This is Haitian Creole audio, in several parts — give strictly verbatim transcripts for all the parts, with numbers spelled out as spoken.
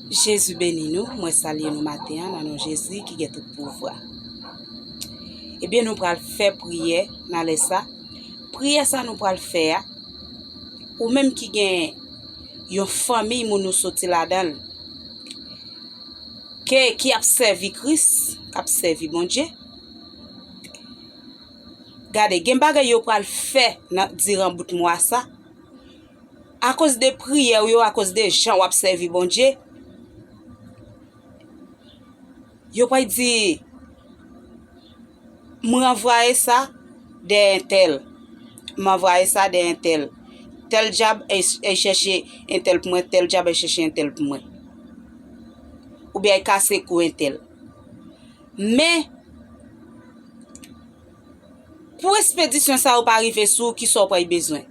Jezi beni nou, mwen salye nou maten an nan non Jezi ki gen tout pouvwa. Ebyen, nou pral fè priyè nan lè sa. Priyè sa nou pral fè a, ou menm ki gen yon fanmiy moun ou soti ladan l, ke, ki ap sèvi Kris, k ap sèvi Bondye, gade, gen bagay yo pral fè nan, diran bout mwa sa, akoz de priyè w yo, akoz de jan w ap sèvi Bondye, yo pral di, "M ranvwaye sa dèyè entèl. M ranvwaye sa dèyè entèl. Tèl dyab ay, ay chèche entèl pou mwen, tèl dyab ay chèche entèl pou mwen." Oubyen ay kase kou entèl. Men, pou espedisyon sa yo pa rive sou ou, kisa w pral bezwen?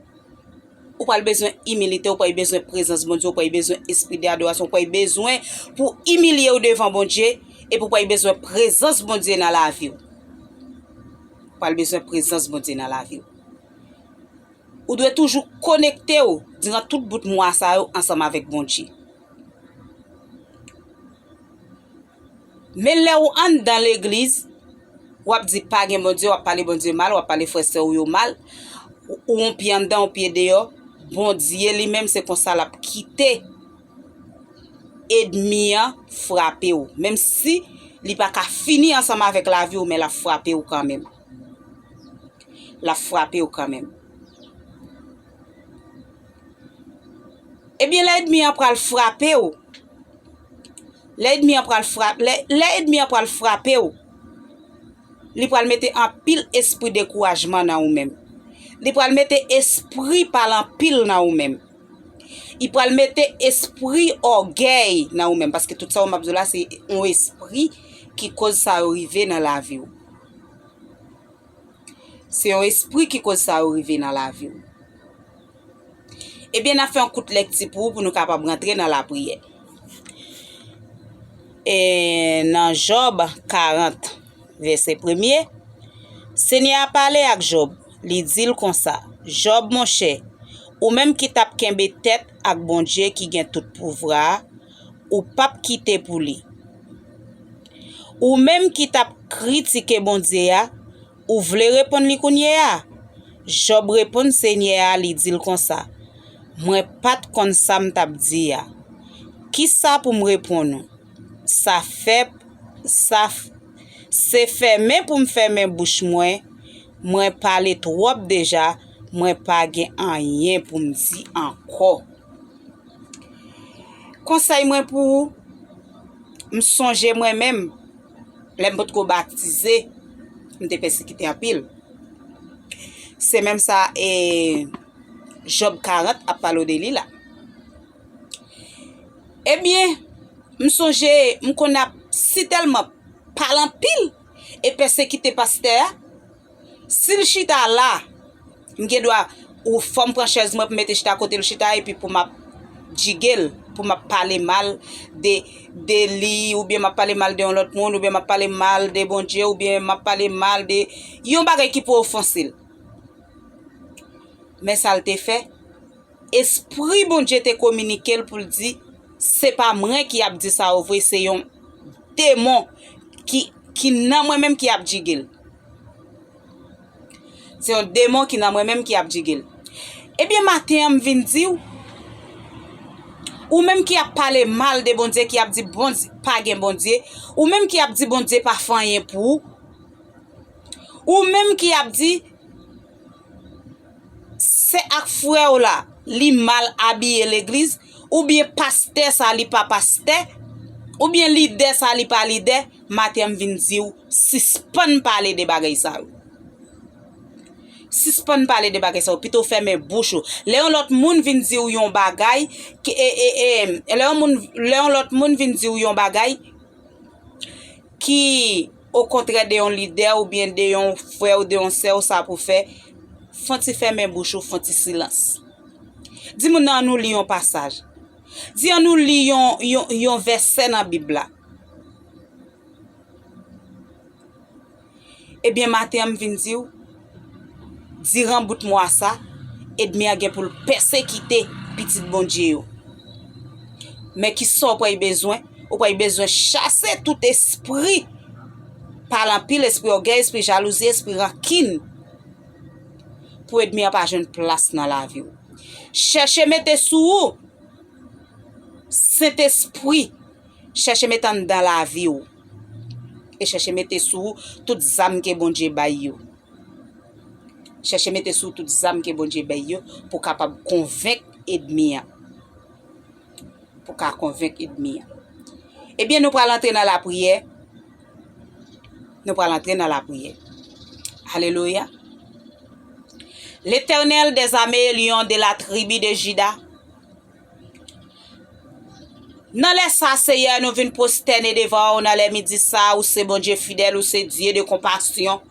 Ou pral bezwen imilite, ou pral bezwen prezans Bondye, ou pral bezwen espri de adorasyon, ou pral bezwen pou imilye w devan Bondye, epi ou pral bezwen prezans Bondye nan lavi w. Ou pral bezwen prezans Bondye nan lavi w. Ou dwe toujou konekte w diran tout bout mwa sa yo ansanm avèk Bondye. Men lè w anndan legliz, w ap di pa gen Bondye, w ap pale Bondye mal, w ap pale frè sè w yo mal, ou, ou yon pye anndan, yon pye deyò, Bondye li menm se konsa l ap kite ènmi an frape w. Menm si li pa ka fini ansanm avèk lavi w, men l ap frape w kanmenm. L ap frape w kanmenm. Ebyen, lè ènmi an pral frape w, lè ènmi an pral frape, lè, lè ènmi an pral frape w, li pral mete anpil espri dekourajman nan ou menm. Li pral mete espri pale anpil nan ou menm. Li pral mete espri ògèy nan ou menm, paske tout sa yo m ap di w la, se yon espri ki koz sa yo rive nan lavi w. Se yon espri ki koz sa yo rive nan lavi w. Ebyen, n ap fè yon kout lèkti pou ou, pou nou kapab rantre nan lapriyè. E nan Jòb karant, vèsè premye, Senyè a pale ak Jòb, li di l konsa, "Jòb, monchè, ou menm ki t ap kenbe tèt ak Bondye ki gen tout pouvwa a, ou p ap kite pou li. Ou menm ki t ap kritike Bondye a, ou vle reponn li kounye a?" Jòb reponn Senyè a, li di l konsa, "Mwen pa t konn sa m t ap di a. Kisa pou m reponn ou? Sa fè, sa f-, se fèmen pou m fèmen bouch mwen. Mwen pale twòp deja, mwen pa gen anyen pou m di ankò." Konsèy mwen pou ou, m sonje mwen menm, lè m potko batize, m te pèsekite anpil. Se menm sa, e, Jòb karant ap pale w de li la. Ebyen, m sonje, m konn ap sitèlman pale anpil e pèsekite pastè a. Si l chita la, m gen dwa, ou fò m pran chèz mwen pou m mete chita kote l chita, epi pou m ap djige l, pou m ap pale mal de, de li, oubyen m ap pale mal de yon lòt moun, oubyen m ap pale mal de Bondye, oubyen m ap pale mal de yon bagay ki pou ofanse l. Men sa l te fè, Espri Bondye te kominike l pou l di, "Se pa mwen ki ap di sa yo vre, se yon demon ki, ki nan mwen menm ki ap djige l." Se yon demon ki nan mwen menm ki ap djige l. Ebyen, maten an, m vin di w, ou menm ki ap pale mal de Bondye, ki ap di Bondye, pa gen Bondye, ou menm ki ap di Bondye pa fè anyen pou ou, ou menm ki ap di, sè ak frè w la, li mal abiye legliz, oubyen pastè sa, li pa pastè, oubyen lidè sa, li pa lidè, maten an m vin di w, sispann pale de bagay sa yo. Sispann pale de bagay sa yo, pito fèmen bouch ou. Lè yon lòt moun vin di w yon bagay, ki, e, e, e, lè yon moun, lè yon lòt moun vin di w yon bagay, ki okontrè de yon lidè oubyen de yon frè ou de yon sè ou sa pou fè, fè on ti fèmen bouch ou, fè on ti silans. Di moun nan, "Ann nou li yon pasaj." Di, "Ann nou li yon, yon, yon vèsè nan Bib la." Ebyen, maten an, m vin di w, diran bout mwa sa, ènmi an gen pou l pèsekite pitit Bondye yo. Men kisa w pral bezwen? Ou pral bezwen chase tout espri pale anpil, espri ògèy, espri jalouzi, espri rankin, pou ènmi an pa jwenn plas nan lavi w. Chèche mete sou ou Sentespri, chèche mete anndan lavi w. E chèche mete sou ou tout zam ke Bondye bay yo. Chèche mete sou ou tout zam ke Bondye bay yo pou w kapab konvenk ènmi an. Pou w ka konvenk ènmi an. Ebyen, nou pral antre nan lapriyè. Nou pral antre nan lapriyè. Alelouya. L'Éternel des armées, Lion de la tribu de Juda, nan lè sa, Seyè, nou vin pwostène devan w nan lè midi sa. Ou se Bondye fidèl, ou se Dye de konpasyon.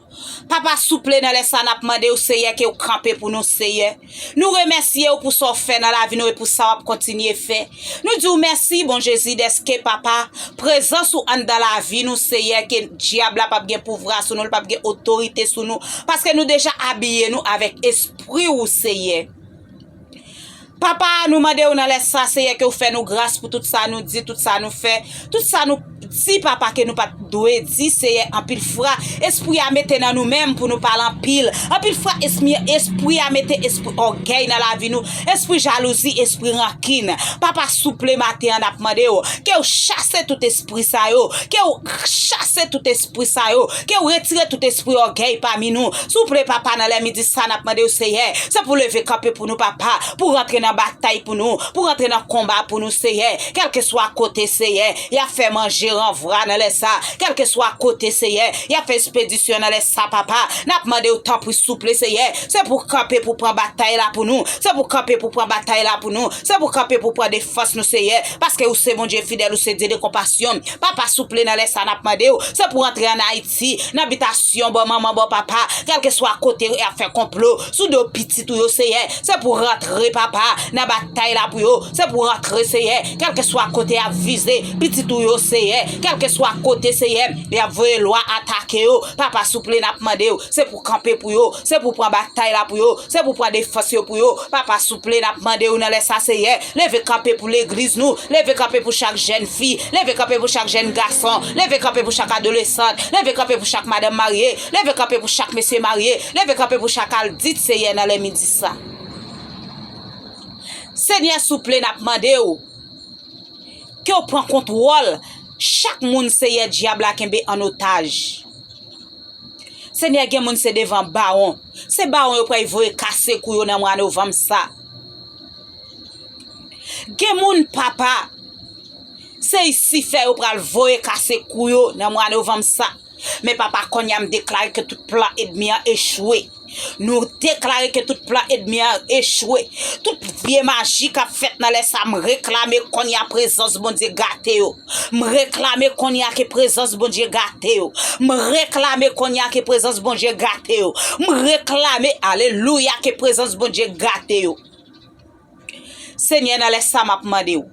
Papa, souple, nan lè sa, n ap mande w, Seyè, ke w kanpe pou nou, Seyè. Nou remèsye w pou sa w fè nan lavi nou e pou sa w ap kontinye fè. Nou di w mèsi, bon Jezi, dèske, Papa, prezans ou anndan lavi nou, Seyè, ke dyab la p ap gen pouvwa sou nou, l p ap gen otorite sou nou, paske nou deja abiye nou avèk espri ou, Seyè. Papa, nou mande w nan lè sa, Seyè, ke w fè nou gras pou tout sa nou di, tout sa nou fè, tout sa nou di, Papa, ke nou pa t dwe di, Seyè, anpil fwa, espri a mete nan nou menm pou nou pale anpil. Anpil fwa, espri, espri a mete espri ògèy nan lavi nou, espri jalouzi, espri rankin. Papa, souple, maten an, n ap mande w, ke w chase tout espri sa yo, ke w chase tout espri sa yo, ke w retire tout espri ògèy pami nou. Souple, Papa, nan lè midi sa, n ap mande w, Seyè, se pou leve kanpe pou nou, Papa, pou rantre nan batay pou nou, pou rantre nan konba pou nou, Seyè. Kèlkeswa kote, Seyè, y ap fè manje ranvwa nan lè sa. Kèlkeswa kote, Seyè, y ap fè espedisyon nan lè sa, Papa. N ap mande w, tanpri, souple, Seyè. Se pou kanpe pou pran batay la pou nou. Se pou kanpe pou pran batay la pou nou. Se pou kanpe pou pran defans nou, Seyè. Paske ou se Bondye fidèl, ou se Dye de konpasyon. Papa, souple, nan lè sa, n ap mande w, se pou rantre ann Ayiti, nan bitasyon bò manman, bò papa, kèlkeswa kote y ap fè konplo sou do pitit ou yo, Seyè, se pou rantre, Papa, nan batay la pou yo, se pou rantre, Seyè, kèlkeswa kote y ap vize pitit ou yo, Seyè, kèlkeswa kote, Seyè, y ap voye lwa atake yo, Papa, souple, n ap mande w, se pou kanpe pou yo, se pou pran batay la pou yo, se pou pran defans yo pou yo, Papa, souple, n ap mande w nan lè sa, Seyè, leve kanpe pou legliz nou, leve kanpe pou chak jèn fi, leve kanpe pou chak jèn gason, leve kanpe pou chak adolesant, leve kanpe pou chak madanm marye, leve kanpe pou chak mesye marye, leve kanpe pou chak adit, Seyè, nan lè midi sa. Senyè, souple, n ap mande w ke w pran kontwòl chak moun, Seyè, dyab la kenbe an otaj. Senyè, gen moun se devan bawon. Se bawon yo pral voye kase kou yo nan mwa novanm sa. Gen moun, Papa, se isi fè yo pral voye kase kou yo nan mwa novanm sa. Men, Papa, kounye a m deklare ke tout plan ènmi an echwe. Nou deklare ke tout plan ènmi an echwe. Tout vye maji k ap fèt nan lè sa, m reklame kounye a prezans Bondye gate yo. M reklame kounye a ke prezans Bondye gate yo. M reklame kounye a ke prezans Bondye gate yo. M reklame, alelouya, ke prezans Bondye gate yo. Senyè, nan lè sa m ap mande w,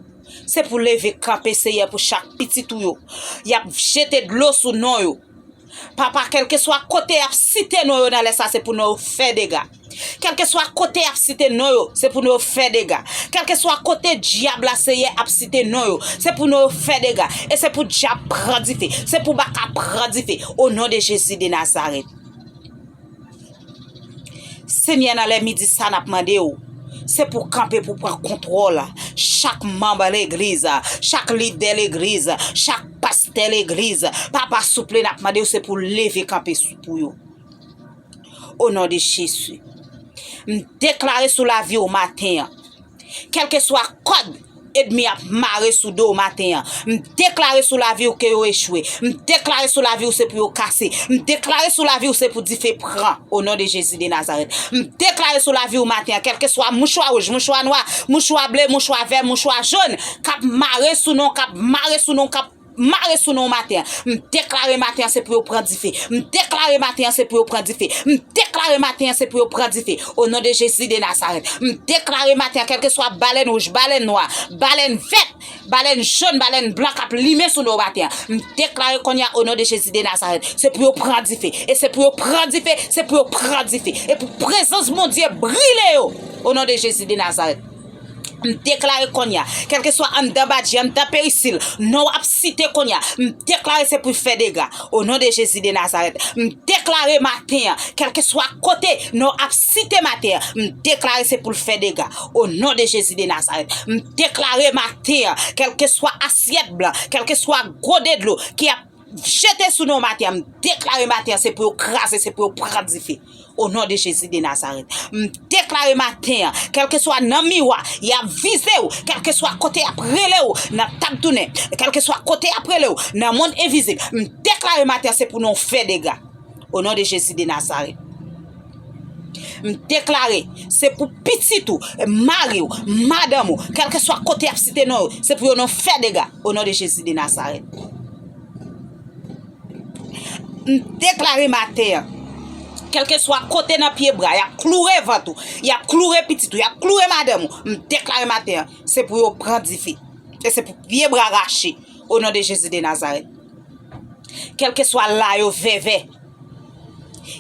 se pou leve kanpe, Seyè, pou chak pitit ou yo. Y ap jete dlo sou non yo. Papa, kèlkeswa kote y ap site non yo nan lè sa, se pou non yo fè dega. Kèlkeswa kote y ap site non yo, se pou non yo fè dega. Kèlkeswa kote dyab la, Seyè, ap site non yo, se pou non yo fè dega. E se pou dyab pran dife, se pou baka pran dife. O non de Jezi de Nazarèt. Senyè, nan lè midi sa, n ap mande w, se pou kanpe pou pran kontwòl chak manm legliz, chak lidè legliz, chak pastè legliz. Papa, souple, n ap mande w, se pou leve kanpe sou, pou yo. O non de Jezi, m deklare sou lavi w maten an, kèlkeswa kòd ènmi ap mare sou do w maten an, m deklare sou lavi w ke yo echwe. M deklare sou lavi w se pou yo kase. M deklare sou lavi w se pou dife pran, o non de Jezi de Nazarèt. M deklare sou lavi w maten an, kèlkeswa mouchwa wouj, mouchwa nwa, mouchwa ble, mouchwa vè, mouchwa jòn, k ap mare sou non, k ap mare sou non, k ap mare sou non maten an. M deklare maten an se pou yo pran dife. M deklare maten an se pou yo pran dife. M deklare maten an se pou yo pran dife. O non de Jezi de Nazarèt. M deklare maten an, kèlkeswa balèn wouj, balèn nwa, balèn vèt, balèn jòn, balèn blan k ap limen sou non maten an. M deklare kounye a, o non de Jezi de Nazarèt, se pou yo pran dife. E se pou yo pran dife, se pou yo pran dife. E pou prezans Bondye brile yo, o non de Jezi de Nazarèt. M deklare kounye a, kèlkeswa anndan badji, anndan perisil, non w ap site kounye a, m deklare se pou l fè dega. O non de Jezi de Nazarèt, m deklare maten an, kèlkeswa kote non w ap site maten an, m deklare se pou l fè dega. O non de Jezi de Nazarèt, m deklare maten an, kèlkeswa asyèt blan, kèlkeswa gode dlo ki ap jete sou non w maten an, m deklare maten an, se pou yo kraze, se pou yo pran dife. O non de Jezi de Nazarèt, m deklare maten an, kèlkeswa nan miwa y ap vize w, kèlkeswa kote y ap rele w nan tab tounen, kèlkeswa kote y ap rele w nan mond envizib, m deklare maten an, se pou non w fè dega. O non de Jezi de Nazarèt, m deklare se pou pitit ou, mari w, madanm ou, kèlkeswa kote y ap site non yo, se pou yo non fè dega. O non de Jezi de Nazarèt, m deklare maten an, kèlkeswa kote nan pye bra y ap kloure vant ou, y ap kloure pitit ou, y ap kloure madanm ou, m deklare maten an, se pou yo pran dife. E se pou pye bra rache. O non de Jezi de Nazarèt, kèlkeswa la yo vèvè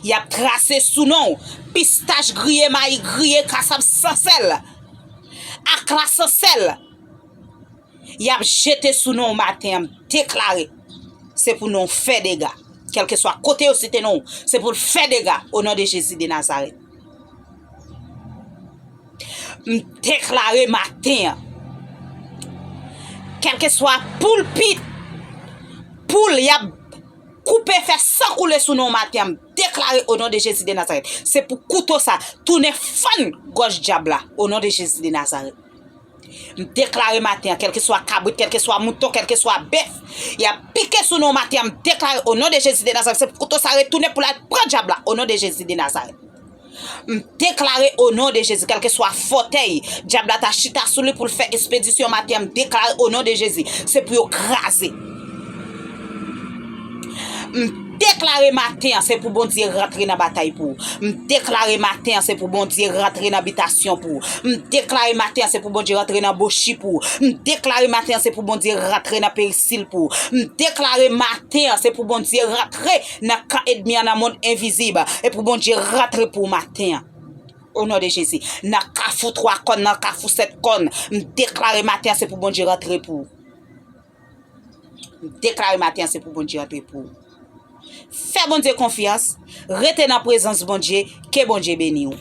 y ap trase sou non w, pistach griye, mayi griye, kasab san sèl, akla san sèl, y ap jete sou non w maten an, m deklare se pou non w fè dega. Kèlkeswa kote yo site non w, se pou l fè dega. O non de Jezi de Nazarèt, m deklare maten an, kèlkeswa poul pit, poul y ap koupe, fè san koule sou non w maten an, m deklare o non de Jezi de Nazarèt, se pou kouto sa tounen fann gòj dyab la. O non de Jezi de Nazarèt, m deklare maten an, kèlkeswa kabrit, kèlkeswa mouton, kèlkeswa bèf y ap pike sou non w maten an, m deklare o non de Jezi de Nazarèt, se pou kouto sa retounen pou l al pran dyab la. O non de Jezi de Nazarèt, m deklare o non de Jezi, kèlkeswa fòtèy dyab la ta chita sou li pou l fè espedisyon maten an, m deklare o non de Jezi, se pou yo kraze. M deklare maten an, se pou Bondye rantre nan batay pou ou. M deklare maten an, se pou Bondye rantre nan bitasyon pou ou. M deklare maten an, se pou Bondye rantre nan bochi pou ou. M deklare maten an, se pou Bondye rantre nan perisil pou ou. M deklare maten an, se pou Bondye rantre nan kan ènmi an, nan mond envizib, e pou Bondye rantre pou ou maten an. O non de Jezi, nan kafou twa kòn, nan kafou sèt kòn, m deklare maten an, se pou Bondye rantre pou ou. M deklare maten an, se pou Bondye rantre pou ou. Fè Bondye konfyans, rete nan prezans Bondye, ke Bondye beni w.